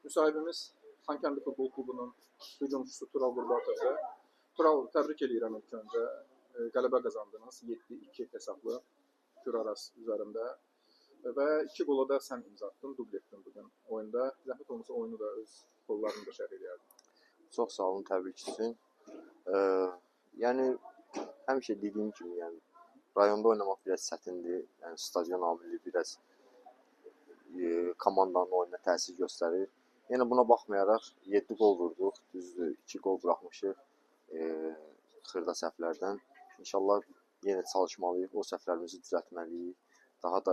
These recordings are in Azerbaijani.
Müsahibimiz Xankəndi Futbol Klubunun hücumçusu Tural Qurbatovdur. Tural, təbrik eləyirəm ilk öncə. Qələbə qazandınız 7-2 hesablı Kür Araz üzərində. Və 2 qola da sən imza atdın, dubl etdin bugün oyunda. Zəhmət olmasa oyunu da öz qollarını da şərh eləyərdin. Çox sağ olun, təbrik üçün. Yəni həmişə dediyim kimi, yəni rayonda oynamaq biraz çətindir. Yəni stadion amili biraz komandanın oyununa təsir göstərir. Yenə buna baxmayaraq 7 qol vurduq. Düzdür, 2 qol buraxmışıq xırda səhvlərdən. İnşallah yenə çalışmalıyıq, o səhvlərimizi düzəltməliyik. Daha da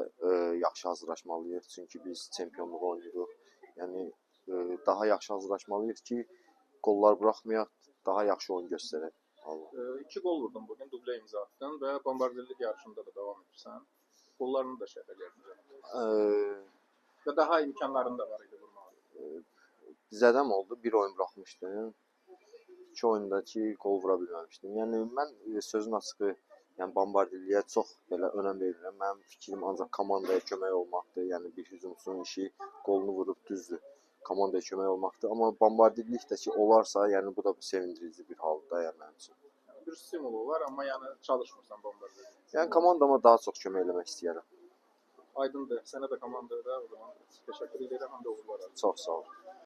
yaxşı hazırlaşmalıyıq, çünki biz çempionluğu oynayırıq. Yəni daha yaxşı hazırlaşmalıyıq ki, qollar buraxmayaq, daha yaxşı oyun göstərək. Allah. 2 qol vurdun bugün, dublə imza atdın və bombardirlik yarışında da davam edirsən. Qollarını da şərh eləyərdin. Və daha imkanların da var idi vurmağa. Zədəm oldu, bir oyun buraxmışdım. 2 oyundakı qol vura bilməmişdim. Yəni mən sözün açığı, yəni bombardirliyə çox belə önəm vermirəm. Mənim fikrim ancaq komandaya kömək olmaqdır. Yəni bir hücumçunun işi qolunu vurub düzdür, komandaya kömək olmaqdır. Amma bombardirlik də ki olarsa, yəni bu da sevindirici bir haldır da, yəni mənim üçün. Yəni bir stimul olar, amma yəni çalışmırsan bombardirlik. Yəni komandama daha çox kömək eləmək istəyirəm. Aydındır. Sənə də, komandaya da o zaman təşəkkür edirəm, həm də uğurlar arzulayıram. Çox sağ ol.